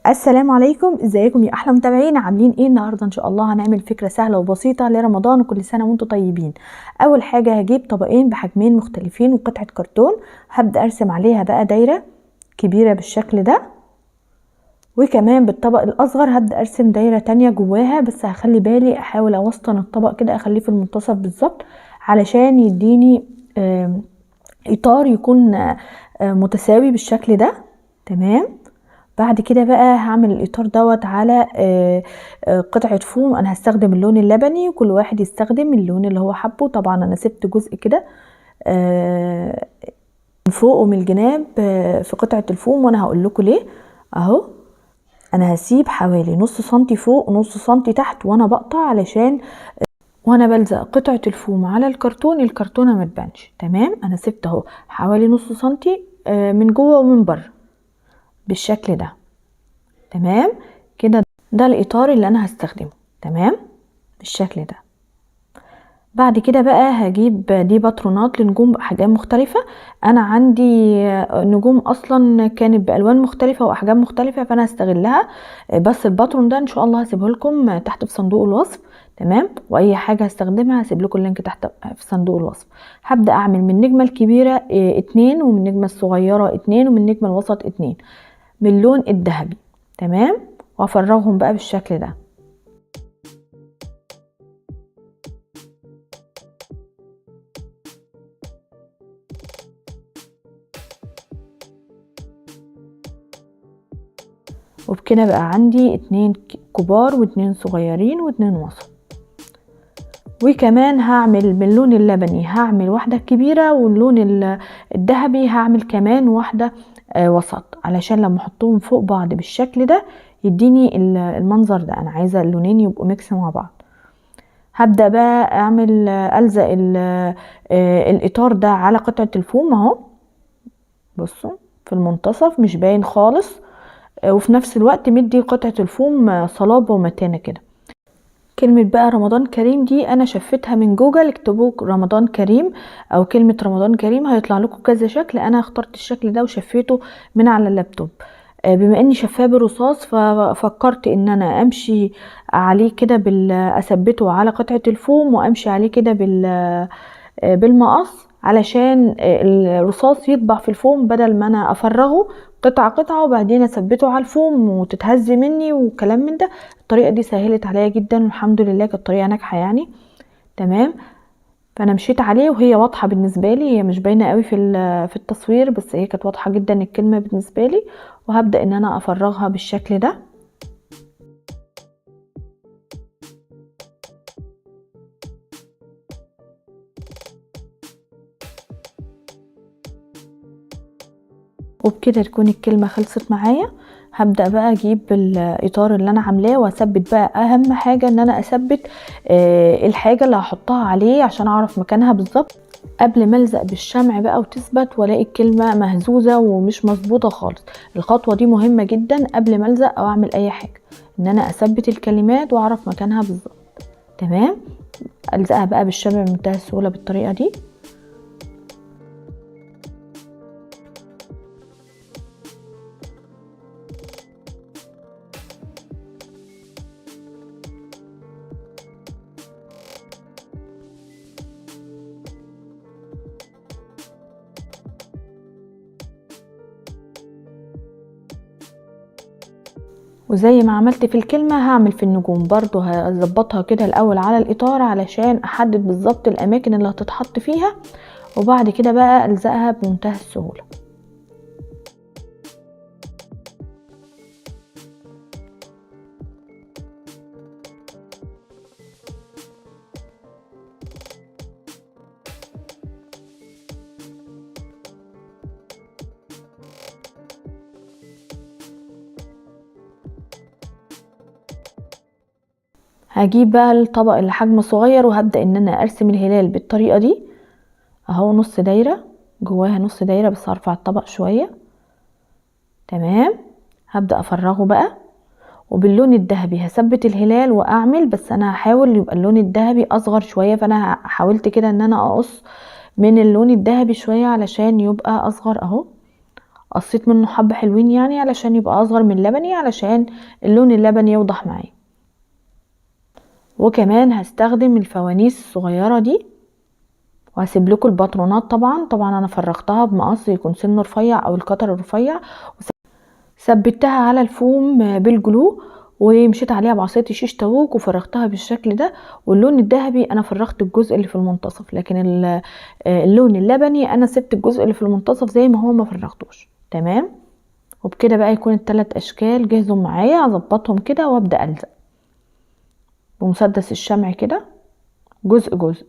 السلام عليكم، ازيكم يا احلى متابعين؟ عاملين ايه النهارده؟ ان شاء الله هنعمل فكرة سهلة وبسيطة لرمضان، وكل سنة وانتم طيبين. اول حاجة هجيب طبقين بحجمين مختلفين وقطعه كرتون، هبدا ارسم عليها بقى دايرة كبيرة بالشكل ده، وكمان بالطبق الاصغر هبدا ارسم دايرة تانية جواها، بس هخلي بالي احاول اوسطن الطبق كده، اخليه في المنتصف بالظبط علشان يديني اطار يكون متساوي بالشكل ده. تمام. بعد كده بقى هعمل الاطار دوت على قطعه فوم. انا هستخدم اللون اللبني، وكل واحد يستخدم اللون اللي هو حبه. طبعا انا سبت جزء كده من فوق ومن الجناب في قطعه الفوم، وانا هقول لكم ليه اهو. انا هسيب حوالي نص سنتي فوق ونص سنتي تحت وانا بقطع، علشان وانا بلزق قطعه الفوم على الكرتون الكرتونه ما تبانش. تمام. انا سبت اهو حوالي نص سنتي من جوه ومن بره بالشكل ده. تمام كده، ده الاطار اللي انا هستخدمه. تمام بالشكل ده. بعد كده بقى هجيب دي باترونات لنجوم باحجام مختلفة. انا عندي نجوم اصلا كانت بالوان مختلفة واحجام مختلفة، فانا هستغلها. بس الباترون ده ان شاء الله هسيبه لكم تحت في صندوق الوصف. تمام. واي حاجة هستخدمها هسيب لكم ال link تحت في صندوق الوصف. هبدا اعمل من النجمة الكبيرة 2، ومن النجمة الصغيرة 2، ومن النجمة الوسط 2 من اللون الذهبي. تمام. وافرغهم بقى بالشكل ده. وبكده بقى عندي 2 كبار و2 صغيرين و2 وسط. وكمان هعمل من اللون اللبني هعمل واحدة كبيرة، واللون الذهبي هعمل كمان واحدة وسط، علشان لما احطهم فوق بعض بالشكل ده يديني المنظر ده. انا عايزة اللونين يبقوا mix مع بعض. هبدأ بقى الزق الاطار ده على قطعة الفوم اهو. بصوا في المنتصف مش باين خالص، وفي نفس الوقت مدي قطعة الفوم صلابة ومتانة كده. كلمة بقى رمضان كريم دي انا شفتها من جوجل، اكتبوا رمضان كريم او كلمة رمضان كريم هيطلع لكم كذا شكل. انا اخترت الشكل ده وشفيته من على اللابتوب. بما اني شفاه بالرصاص ففكرت ان انا امشي عليه كده اثبته على قطعة الفوم وامشي عليه كده بالمقص، علشان الرصاص يطبع في الفوم بدل ما انا افرغه قطعة قطعة وبعدين اثبته على الفوم وتتهز مني وكلام من ده. الطريقة دي سهلت عليا جدا والحمد لله، كانت طريقة ناجحة يعني. تمام. فانا مشيت عليه وهي واضحة بالنسبة لي، هي مش باينة قوي في التصوير، بس هي كانت واضحة جدا الكلمة بالنسبة لي. وهبدأ ان انا افرغها بالشكل ده. وبكده تكون الكلمة خلصت معايا. هبدأ بقى اجيب الاطار اللي انا عاملاه واثبت بقى. اهم حاجة ان انا اثبت الحاجة اللي هحطها عليه عشان اعرف مكانها بالظبط قبل ما الزق بالشمع بقى وتثبت والاقي الكلمة مهزوزة ومش مظبوطة خالص. الخطوة دي مهمة جدا قبل ما الزق او اعمل اي حاجة، ان انا اثبت الكلمات واعرف مكانها بالظبط. تمام. الزقها بقى بالشمع بمنتهى السهولة بالطريقة دي. وزي ما عملت في الكلمة هعمل في النجوم برضو، هظبطها كده الأول على الإطار علشان أحدد بالظبط الأماكن اللي هتتحط فيها، وبعد كده بقى ألزقها بمنتهى السهولة. هجيب بقى الطبق اللي حجمه صغير وهبدأ ان انا ارسم الهلال بالطريقة دي اهو، نص دايرة جواها نص دايرة، بس هرفع الطبق شوية. تمام. هبدأ افرغه بقى، وباللون الذهبي هثبت الهلال واعمل، بس انا هحاول يبقى اللون الذهبي اصغر شوية، فانا حاولت كده ان انا اقص من اللون الذهبي شوية علشان يبقى اصغر اهو. قصيت منه حبة حلوين يعني علشان يبقى اصغر من اللبني، علشان اللون اللبني يوضح معايا. وكمان هستخدم الفوانيس الصغيرة دي، وهسيب لكم الباترونات. طبعا انا فرغتها بمقص يكون سنة رفيع او القطر الرفيع، ثبتها على الفوم بالجلو، ومشيت عليها بعصاية الشيش طاووق وفرغتها بالشكل ده. واللون الذهبي انا فرغت الجزء اللي في المنتصف، لكن اللون اللبني انا سبت الجزء اللي في المنتصف زي ما هو ما فرغتوش. تمام. وبكده بقى يكون الثلاث اشكال جهزوا معايا. اظبطهم كده وابدا الزق بمسدس الشمع كده جزء جزء.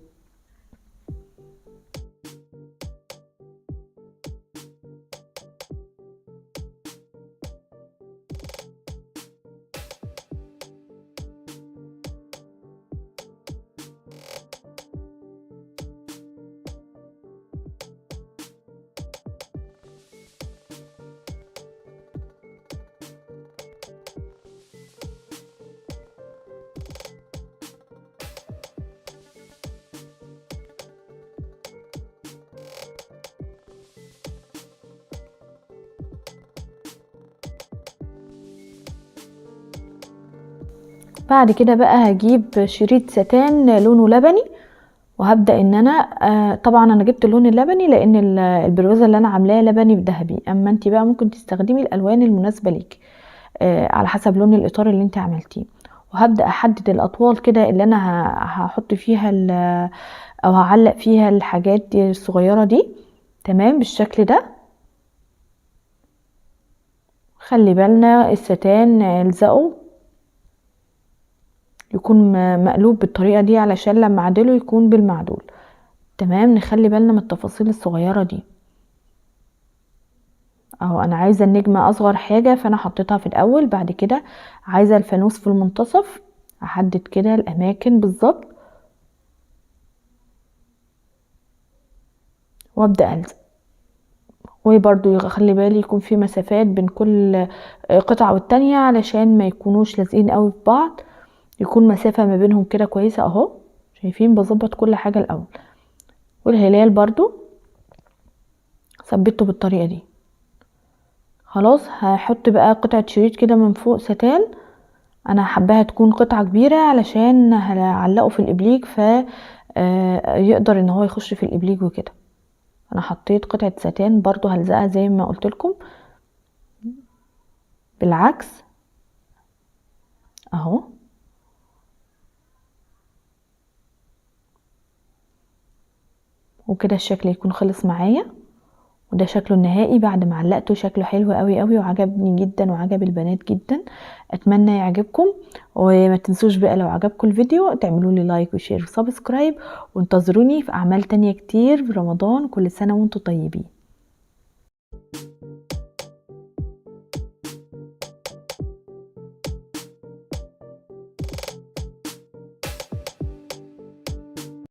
بعد كده بقى هجيب شريط ستان لونه لبني، وهبدأ ان انا طبعا انا جبت اللون اللبني لان البروزة اللي انا عاملاها لبني بذهبي، اما انت بقى ممكن تستخدمي الالوان المناسبة ليكي على حسب لون الاطار اللي انت عملتيه. وهبدأ احدد الاطوال كده اللي انا هحط فيها او هعلق فيها الحاجات دي الصغيرة دي. تمام بالشكل ده. خلي بالنا الستان الزقه يكون مقلوب بالطريقة دي علشان لما اعدله يكون بالمعدول. تمام. نخلي بالنا من التفاصيل الصغيرة دي. اهو انا عايزة النجمة اصغر حاجة فانا حطيتها في الاول، بعد كده عايزة الفانوس في المنتصف، احدد كده الاماكن بالظبط وابدأ الزق. وبرضو خلي بالي يكون في مسافات بين كل قطعة والتانية علشان ما يكونوش لازقين قوي في بعض، يكون مسافة ما بينهم كده كويسة. اهو شايفين بظبط كل حاجة الاول. والهلال برضو ثبته بالطريقة دي. خلاص هحط بقى قطعة شريط كده من فوق ستان، انا حباها تكون قطعة كبيرة علشان هعلقه في الابليج ف يقدر ان هو يخش في الابليج وكده. انا حطيت قطعة ستان برضو هلزقها زي ما قلت لكم بالعكس اهو. وكده الشكل يكون خلص معايا، وده شكله النهائي بعد ما علقته. شكله حلو قوي قوي وعجبني جدا وعجب البنات جدا. اتمنى يعجبكم، وما تنسوش بقى لو عجبكم الفيديو تعملوا لي like و share و subscribe، وانتظروني في اعمال تانية كتير في رمضان. كل سنة وانتم طيبين.